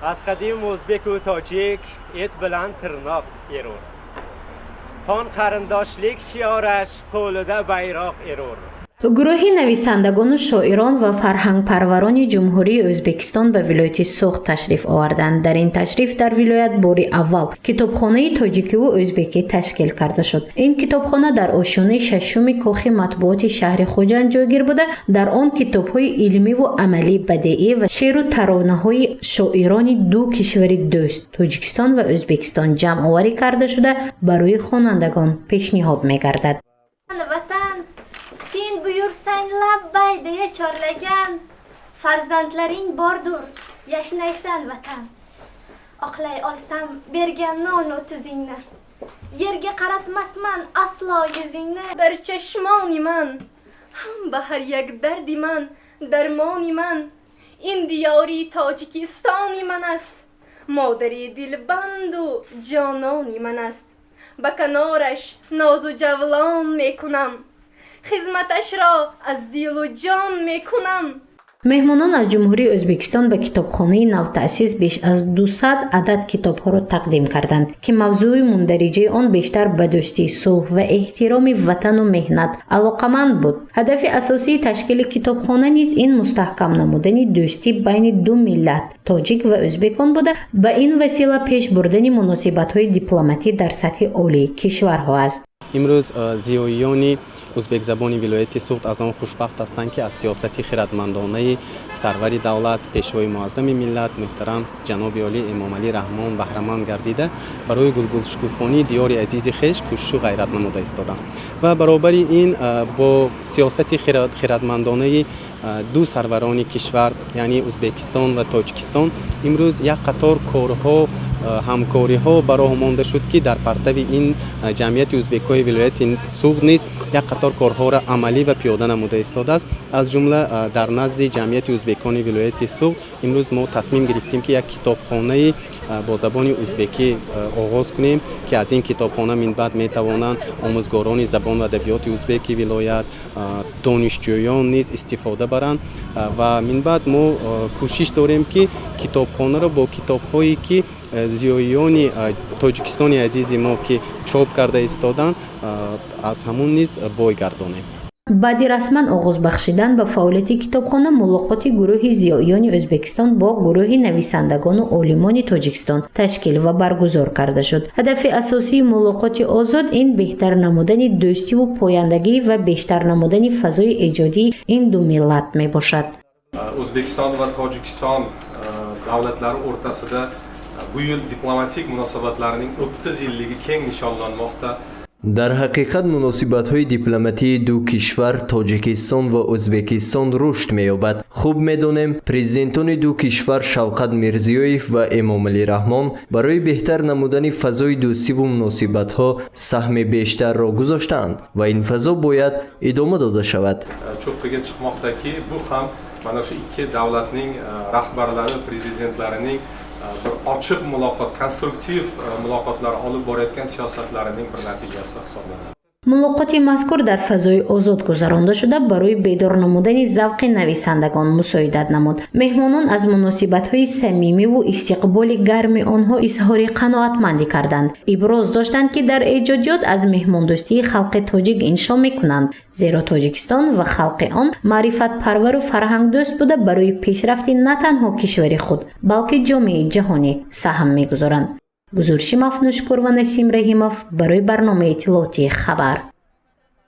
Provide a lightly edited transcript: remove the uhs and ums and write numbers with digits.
Аз қадим o'zbeku tojik et bilan tirnoq erur. Qon qarindoshlik shiorash qo'lida bayroq erur. Гурӯҳи нависандагону шоирон ва фарҳангпарварони Ҷумҳурии Ӯзбекистон ба вилояти Суғд ташриф оварданд. Дар ин ташриф дар вилоят бори аввал китобхонаи тоҷикиву ӯзбекӣ ташкил карда шуд. Ин китобхона дар ошёнаи шашуми кохи матбуоти шаҳри Хуҷанд ҷойгир буда, дар он китобҳои илмиву амалӣ, бадеӣ ва шеъру таронаҳои шоирони ду кишвари дӯст, Тоҷикистон ва Ӯзбекистон, ҷамъоварӣ карда шуда, барои хонандагон пешниҳод мегардад. Vatan, sen buyursang, labbay deya chorlagan farzandlaring bordur, yashnaysan, Vatan. Oqlay olsam bergan nonu tuzingni, yerga qaratmasman aslo yuzingni. Дар чашмони ман ҳам ба ҳар як дарди ман дармони ман ин диёри Тоҷикистони ман аст, модари дилбанду ҷонони ман аст. Ба канораш нозу ҷавлон мекунам, хизматашро аз дилу ҷон мекунам. Меҳмонон аз Ҷумҳурии Ӯзбекистон ба китобхонаи навтаъсис беш аз 200 адад китобҳоро тақдим карданд, ки мавзӯи мундариҷаи он бештар ба дӯстӣ, сулҳ ва эҳтироми ватану меҳнат алоқаманд буд. Ҳадафи асосии ташкили китобхона низ ин мустаҳкам намудани дӯстӣ байни ду миллат, тоҷик ва ӯзбекон буда, ба ин васила пеш бурдани муносибатҳои дипломатӣ дар сатҳи олии кишварҳо аст. Имрӯз зиёиёни узбекзабони вилояти Суғд аз он хушбахт ҳастанд, ки аз сиёсати хиратмандонаи сарвари давлат, пешвои муаззами миллат, муҳтарам ҷаноби олӣ Эмомалӣ Раҳмон баҳраманд гардида, барои гулгулшукуфонии диёри азизи хеш кӯшишу ғайрат намуда истоданд. Ва баробари ин бо сиёсати хиратмандонаи ду сарварони кишвар, яъне Узбекистон ва Тоҷикистон, имрӯз як қатор корҳо, ҳамкориҳо ба роҳ монда шуд, ки дар партави ин ҷамъияти узбекҳои вилояти Суғд низ як қатор корҳоро амалӣ ва пиёда намуда истодааст. Аз ҷумла дар назди ҷамъияти узбекони вилояти Суғд имрӯз мо тасмим гирифтем, ки як китобхонаи бо забони узбекӣ оғоз кунем, ки аз ин китобхона минбаъд метавонанд омӯзгорони забон ва адабиёти узбеки вилоят, донишҷӯён низ истифода баранд. Ва минбаъд мо кӯшиш дорем, ки китобхонаро бо китобҳое, ки зиёиёни Тоҷикистони азизи мо ки чоп карда истоданд, аз ҳамун низ бой гардонем. Баъди расман оғоз бахшидан ба фаъолияти китобхона, мулоқоти гурӯҳи зиёиёни Ӯзбекистон бо гурӯҳи нависандагону олимони Тоҷикистон ташкил ва баргузор карда шуд. Ҳадафи асосии мулоқоти озод ин беҳтар намудани дӯстиву пояндагӣ ва бештар намудани фазои эҷодии ин ду миллат мебошад. O'zbekiston va Tojikiston davlatlari o'rtasida bu yil diplomatik munosabatlarning 30 yilligi keng nishonlanmoqda. Дар ҳақиқат, муносибатҳои дипломатии ду кишвар, Тоҷикистон ва Ӯзбекистон, рушд меёбад. Хуб медонем, президентони ду кишвар, Шавкат Мирзиёев ва Эмомалӣ Раҳмон, барои беҳтар намудани фазои дӯстиву муносибатҳо саҳми бештарро гузоштаанд ва ин фазо бояд идома дода шавад. Cho'qqiga chiqmoqdaki, bu ham mana shu ikki davlatning rahbarlari, prezidentlarining bir ochiq muloqot, konstruktiv muloqotlar olib borayotgan siyosatlarining bir natijasi hisoblanadi. Мулоқоти мазкур дар фазои озод гузаронда шуда, барои бедор намудани завқи нависандагон мусоидат намуд. Меҳмонон аз муносибатҳои самимиву истиқболи гарми онҳо изҳори қаноатмандӣ карданд. Иброз доштанд, ки дар эҷодиёт аз меҳмондӯстии халқи тоҷик иншо мекунанд, зеро Тоҷикистон ва халқи он маърифатпарвару фарҳангдӯст буда, барои пешрафти на танҳо кишвари худ, балки ҷомеаи ҷаҳонӣ саҳм мегузоранд. Гузориши Мафнушкур ва Насим Раҳимов барои барномаи иттилоотии «Хабар».